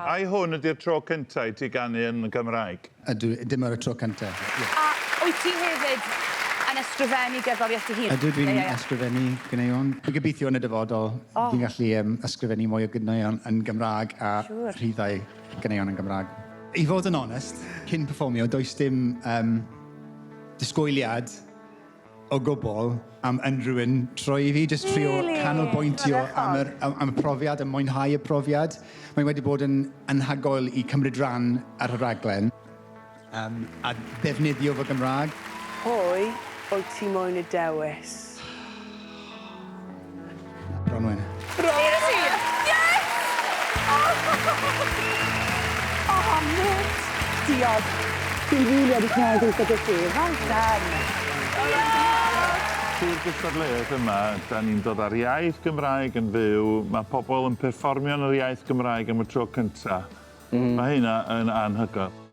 Ai hwn ydy'r tro cynta i ti ganu yn Gymraeg? Ydw, dim ar y tro cynta. Ie. A wyt ti hefyd yn ysgrifennu gerddoriaeth dy hun? Ydw, dwi'n ysgrifennu ganeuon. Dwi'n gobeithio yn y dyfodol dwi'n gallu yym ysgrifennu mwy o ganeuon yn Gymraeg a rhyddhau ganeuon yn Gymraeg. I fod yn onest, cyn perfformio does dim yym disgwyliad o gwbl am unrhyw un troi i fi, jyst trio canolbwyntio am yr, am y profiad a mwynhau y profiad. Mae wedi bod yn anhygoel i cymryd rhan ar y rhaglen um, a ddefnyddio fy Gymraeg. Pwy wyt ti moyn y dewis? Bronwen. Seriously? Yes! Oh! Oh, mate! Diolch. Dwi'n rili wedi cael gweithio gyda ti. Well done. Trwy'r gystadleuaeth yma, da ni'n dod â'r iaith Gymraeg yn fyw, mae pobl yn perfformio yn yr iaith Gymraeg am y tro cynta. Mae hynna yn anhygoel.